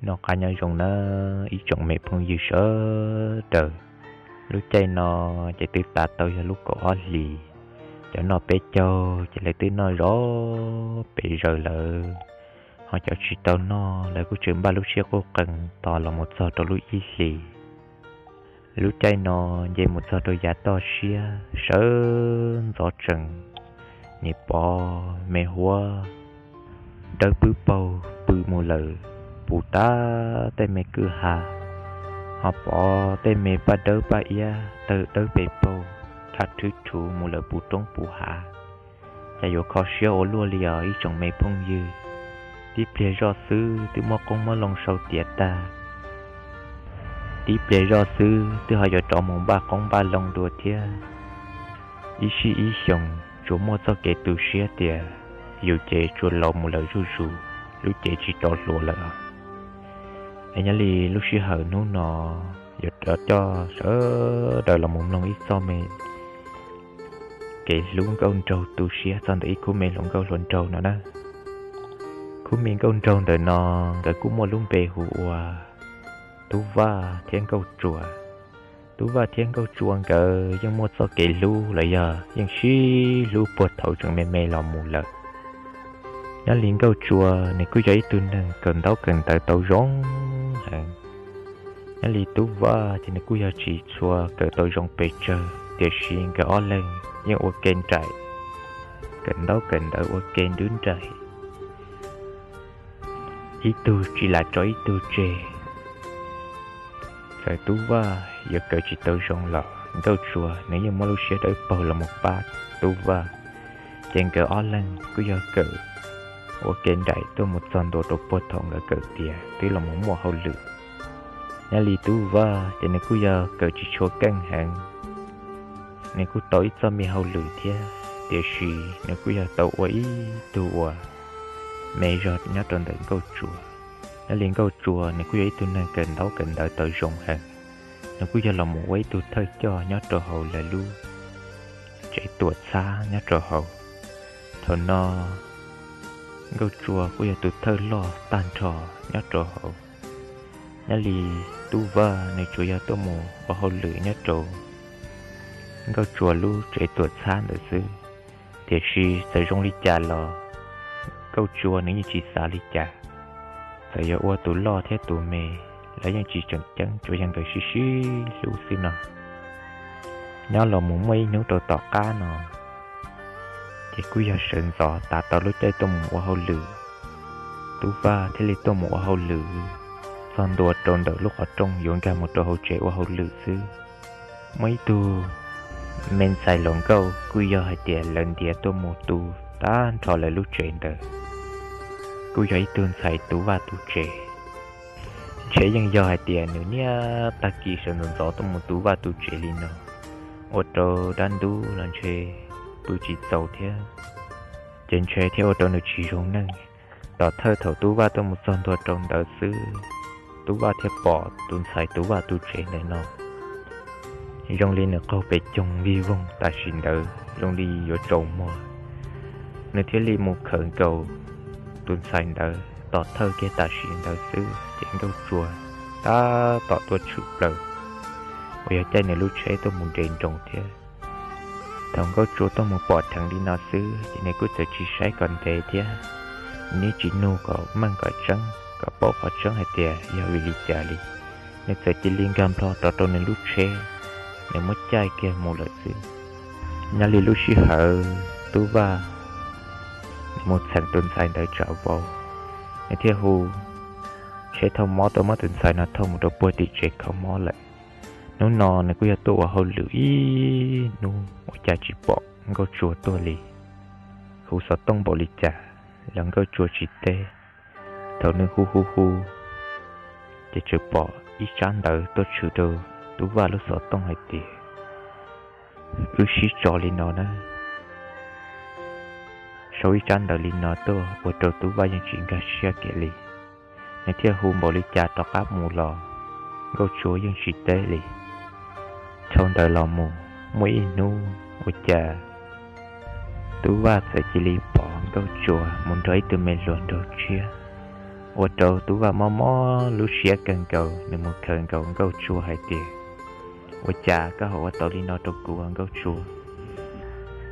Noj qab nyob zoo nawb ib tsoom me phooj ywg sawv daws. Lub caij no ces twb tas tau yog lub kaum ob hlis, cov noj peb caug ces lawv twb noj zov pes zaws lawm, ho cov tsis tau noj lawv kuj tseem npaj lub siab qub qees tos los mus txog rau lub ib hlis. Lub caij no nce mus txog rau yav toj siab sawv ntxov tsees, nim pov me huab dawb pwb paug pw mus lawm puv tag tej me kwj ha, ho pov tej me paj dawb paj iab tawg dawb pes paug dhab rhwb rhuv mus lawm puv roob puv hav. Cas yuav kho siab ua luaj li os ib tsoom me phooj ywg. Tib pliag zoj xwb twb muab qoob muab loo sau tiav tag, tib pliag zoj xwb twb ho yuav rov mus npaj qoob npaj loo dua thiab. Ib sij ib xyoos tsuas muaj txoj kev tu siab tias yus ces tsuas laus mus lawm zuj zus, lub cev tsis rov hluas lawm. Es nyob li lub sij hawm hnub no yuav rov coj sawv daws los mus mloog ib txoj me kev hlub nkauj nraug tu siab txog ntawm ib khub me hluas nkauj hluas nraug no na. Khub me nkauj nraug ntawm no nkawd kuj muaj lub npe hu ua Tub Vaj thiab Nkauj Tsua. Tub Vaj thiab Nkauj Tsua nkawd yeej muaj txoj kev hlub los yog yeej sib hlub puag thaum tseem me me los mus lawm. Nyob li Nkauj Tsua nws kuj yog ib tug neeg kawm ntaub kawm ntawv tau zoo heev. Nyob li Tub Vaj ces nws kuj yog tsis tshua kawm tau zoo pes tsawg, tiam sis nkawd ob leeg yeej ua ke nraim, kawm ntaub kawm ntawv ua ke nrwb nraim, ib tug tsis lam tso ib tug tseg. Txawm Tub Vaj yuav kawm tsis tau zoo los Nkauj Tsua nws yeej muab lub siab dawb paug los mus pab Tub Vaj. Ces nkawd ob leeg kuj yog kawm ua ke nraim tuaj mus txog ntua rau puag thaum nkawd kawm tiav twb los mus muaj hauj lwm. Nyob li Tub Vaj ces nws kuj yog kawm tsis tshua keej heev, nws kuj tau ib txoj me hauj lwm thiab, tiam sis nws kuj yog tau ua ib tug uas me zog nyob rau ntawm Nkauj Tsua. Nyob li Nkauj Tsua nws kuj yog ib tug neeg kawm ntaub kawm ntawv tau zoo heev, nws kuj yog los mus ua ib tug thawj coj nyob rau hauv lawv lub tsev tuam txhab nyob rau hauv. Thaum no Nkauj Tsua kuj yog tus thawj loj tag nrho nyob rau hauv. Nyob li Tub Vaj nws tsuas yog tuaj mus ua hauj lwm nyob rau Nkauj Tsua lub tsev tuam txhab ntawd xwb, tiam sis txawm zoo li cas los Nkauj Tsua nws yeej tsis xav li cas. Txawm yog ua tus loj thiab tus me los yeej tsis tseem ceeb, tsuas yog nkawd sib sib hlub xwb no. Nyob los mus muaj ib hnub rau tom qab no, ces kuj yog sawv ntxov tas tau lub caij tuaj mus ua hauj lwm, Tub Vaj thiaj li tuaj mus ua hauj lwm txog ntua rau ntawm lub qhov rooj yuav nkag mus rau hauv tsev ua hauj lwm xwb. Muaj ib tug me ntxhais hluas nkauj kuj yog hais tias lawv ntiav tuaj mus tu tag nrho lawv lub tsev ntawd, kuj yog ib tug ntxhais Tub Vaj tus tsev. Ntshe yeej yog hais tias nws niaj tag kis sawv ntxov ntxov tuaj mus Tub Vaj tus tsev li no, ua rau dab ntub los ntshe pw tsis txaus thiab, ces ntshe thiaj ua rau nws tsis zoo neej. Tom thawj thaum Tub Vaj tuaj mus txog ntua rau ntawd xwb, Tub Vaj thiaj pom tus ntxhais Tub Vaj tus tsev ntawm no zoo li nws qaug pes coog vij voog tam sim ntawd zoo li yuav tsaus muag. Nws thiaj li mus khawm nkaus tus ntxhais ntawd tom thawj kiag tam sim ntawd xwb ces Nkauj Tsua tab tom tuaj tshwm plaws uas yog caij nws lub tsheb tuaj mus nres nroos thiab. Thaum Nkauj Tsua tuaj mus pom dheev li no xwb ces nws kuj txawm tsis saib kom ntev thiab, nws yeej tsis nug kom meej kom tseeb kom paub qhov tseeb hais tias yog vim li cas li. Nws txawm cia li nkag nplho rov rau nws lub tsheb, nws muab caij kiag mus lawm xwb. Nyob li lub sij hawm Tub Vaj mus txheem tus ntxhais ntawd tsam vau, nws thiaj hu tsheb thauj mob tuaj muab tus ntxhais no thauj mus rau puag tim tsev kho mob lawm. Hnub no nws kuj yog tuaj ua hauj lwm ib hnub ua cas tsis pom Nkauj Tsua tuaj li. Hu xov tooj npaum li cas los Nkauj Tsua tsis teb. Thaum nws hu hu hu, ces tseem pom ib tsab ntawv tuaj tshwm rau Tub Vaj lub xov tooj hais tias, wb sib tso li no na. Sau ib tsab ntawv li no tuaj ua rau Tub Vaj yeej tsis nkag siab kiag li. Nws thiaj hu npaum li cas rov qab mus los Nkauj Tsua yeej tsis teb li. Dhau ntawd los mus muaj ib hnub ua cas Tub Vaj txawm cia li pom Nkauj Tsua mus nrog ib tug me hluas nraug tshiab Ua rau Tub Vaj mob mob lub siab kawg nkaus, nws mus khawm nkaus Nkauj Tsua hais tias, Ua cas koj ho ua tau li no rau kuv, Nkauj Tsua?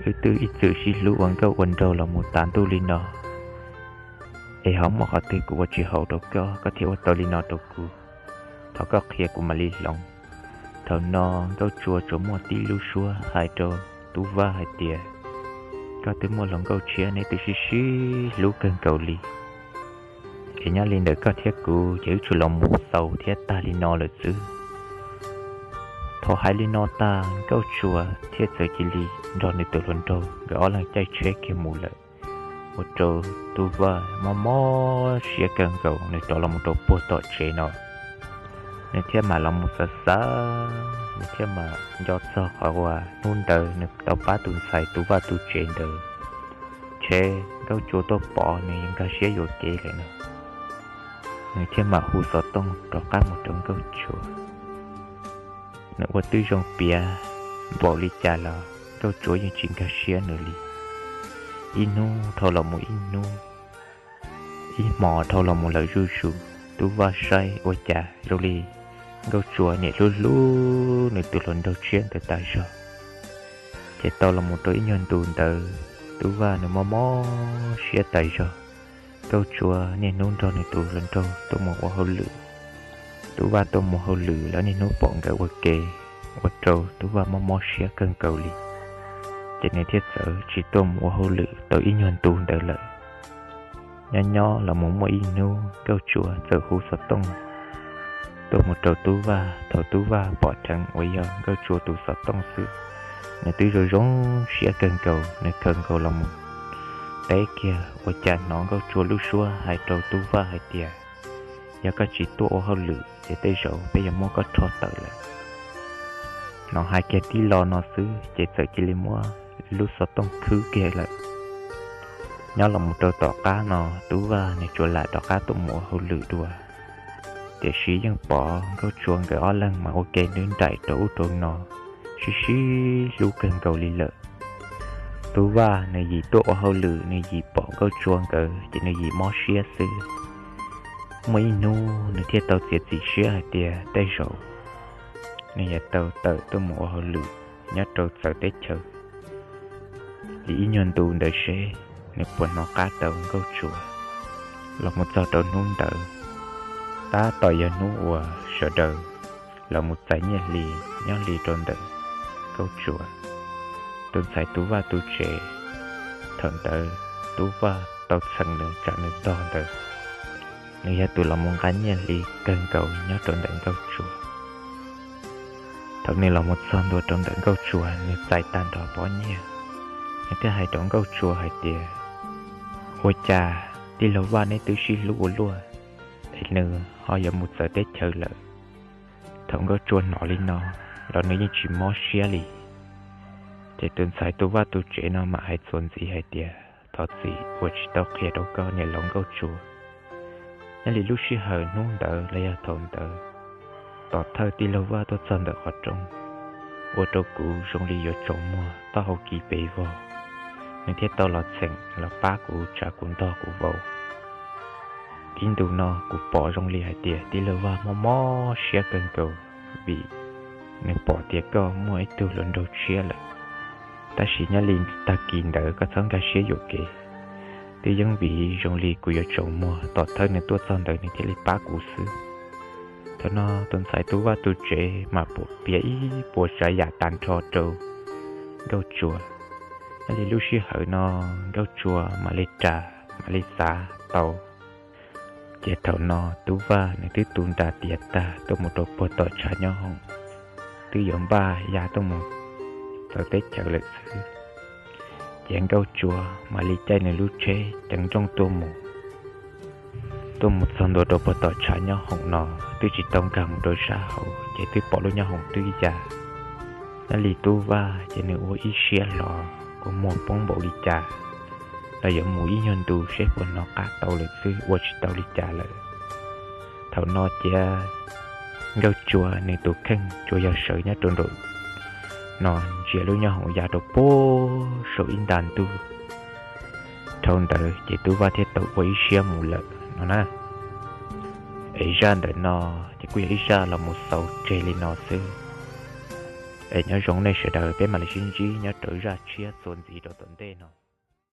Wb twb ib txwm sib hlub ua nkauj ua nraug los mus tas ntuj li no, es ho muaj qhov twg kuv ua tsis haum rau koj, koj thiaj ua tau li no rau kuv? Thov koj qhia kuv mam li hloov. Thaum no Nkauj Tsua tsuas muaj tib lub suab hais rau Tub Vaj hais tias, Koj twb muaj hluas nkauj tshiab, neb twb sib sib hlub kawg nkaus li, es nyob li ntawm koj thiab kuv ces wb tsuas los mus xaus thiab tag li no lawm xwb. Thaum hais li no tag, Nkauj Tsua thiaj txawm cia li nrog nws tus hluas nraug nkawd ob leeg caij tsheb kiag mus lawm. Ua rau Tub Vaj mob mob siab kawg nkaus, nws rov los mus rau puag tom tsev no, nws thiaj mam los mus xav xav, nws thiaj mam nco txog qhov uas hnub ntawd nws tau pab tus ntxhais Tub Vaj tu tsev ntawd, ntshe Nkauj Tsua tuaj pom nws nkag siab yuam kev lawm no. Nws thiaj mam hu xov tooj rov qab mus rau Nkauj Tsua. Nws ua twb zoo piav npaum li cas los Nkauj Tsua yeej tsis nkag siab nws li. Ib hnub dhau los mus ib hnub, ib hmos dhau los mus lawm zuj zus, Tub Vaj saib ua cas zoo li Nkauj Tsua niam hlub hlub nws tus hluas nraug tshiab ntawd tas zog. Ces tau los mus rau ib nyuag ntu ntawd, Tub Vaj nws mob mob siab tas zog. Nkauj Tsua niaj hnub nrog nws tus hluas nraug tuaj mus ua hauj lwm, Tub Vaj tuaj mus hauj lwm los niaj hnub pom nkawd ua ke, ua rau Tub Vaj mob mob siab kawg nkaus li. Ces nws thiaj txawm tsis tuaj mus ua hauj lwm tau ib nyuag ntu ntawd lawm. Nyob nyob los mus muaj ib hnub Nkauj Tsua txawm hu xov tooj tuaj mus rau Tub Vaj. Thaum Tub Vaj pom dheev uas yog Nkauj Tsua tus xov tooj xwb, nws twb zoo zoo siab kawg nkaus, nws khaws nkaus los mus teb kiag ua cas hnov Nkauj Tsua lub suab hais rau Tub Vaj hais tias, Yog koj tsis tuaj ua hauj lwm ces tej zaum peb yuav muab koj rho tawm lawm. Hnov hais kiag tib lo no xwb ces txawm cia li muab lub xov tooj khwb kiag lawm. Nyob los mus rau tom qab no, Tub Vaj nws tsuas lam rov qab tuaj mus ua hauj lwm dua, tiam sis yeej pom Nkauj Tsua nkawd ob leeg mas ua ke nraim rau ub rau no, sib sib hlub kawg nkaus li lawm. Tub Vaj nws yim tuaj ua hauj lwm, nws yim pom Nkauj Tsua nkawd ces nws yim mob siab xwb. Muaj ib hnub nws thiaj tau txiav txim siab hais tias tej zaum nws yuav tau tawm tuaj mus ua hauj lwm nyob rau txawv teb chaws, ces ib nyuag ntu ntawd seb nws puas hnov qab tau Nkauj Tsua. Los mus txog rau hnub ntawd, tab tom yog hnub uas sawv daws los mus txais nyiaj hli nyob li rau ntawm Nkauj Tsua tus ntxhais Tub Vaj tus tsev. Thaum ntawd Tub Vaj tau txheem nws tsam nws tog ntawd, nws yog tus los mus nqa nyiaj hli kawg nkaus nyob rau ntawm Nkauj Tsua. Thaum nws los mus txog ntua rau ntawm Nkauj Tsua, nws txais tag nrho pob nyiaj, nws thiaj hais rau Nkauj Tsua hais tias, Ua cas tij laug Vaj neb twb sib hlub ua luaj, es nws ho yuav mus txawv teb chaws lawm? Thaum Nkauj Tsua hnov li no los nws yeej tsis mob siab li. Ces tus ntxhais Tub Vaj tus tsev no mam hais txuas ntxiv hais tias, Thov txim uas tsis tau qhia rau koj niam laus Nkauj Tsua. Nyob li lub sij hawm hnub ntawd los yog thaum ntawd, tom thawj tij laug Vaj tuaj txog ntawm qhov rooj, ua rau kuv zoo li yuav tsaus muag taub hau kis pes vog. Nws thiaj tau los txheem los pab kuv tsav kuv ntog kuv vauv. Ib ntu no kuv pom zoo li hais tias tij laug Vaj mob mob siab kawg nkaus vim nws pom tias koj muaj ib tug hluas nraug tshiab lawm. Tab sis nyob li tag kis ntawd koj txhob nkag siab yuam kev, twb yeej vim zoo li kuv yuav tsaus muag, tom thawj nws tuaj txog ntawd nws thiaj li pab kuv xwb. Thaum no tus ntxhais Tub Vaj tus tsev mam piav ib puas tsav yam tag nrho rau Nkauj Tsua. Nyob li lub sij hawm no Nkauj Tsua mam li ras mam li xav tau. Ces thaum no Tub Vaj nws twb tu nra tiav tag tuaj mus rau puag tom tshav nyob hoom, twb yuav npaj ya tuaj mus txawv teb chaws lawm xwb. Ces Nkauj Tsua mam li caij nws lub tsheb ceev nrooj tuaj mus, tuaj mus txog ntua rau puag tom tshav nyob hoom no, twb tsis tau nkag mus rau sab hauv ces twb pom lub nyob hoom twb ya. Nyob li Tub Vaj ces nws ua ib siab hlo, kua muag poob npaum li cas los yuav mus ib nyuag ntu seb puas hnov qab tau lawm xwb, ua tsis tau li cas lawm. Thaum no cia Nkauj Tsua nws tus kheej tsuas yog sawv nyob rau nraum no ntsia lub nyob hoom ya rau puag saum ib nta ntuj. Dhau ntawd ces Tub Vaj thiaj tau ua ib siab mus lawm no na. Es zaj ntawm no ces kuj yog ib zaj los mus xaus tseg li no xwb. Es nyob zoo nej sawv daws, peb mam li sib ntsib nyob rau zaj tshiab txuas ntxiv rau tom ntej no.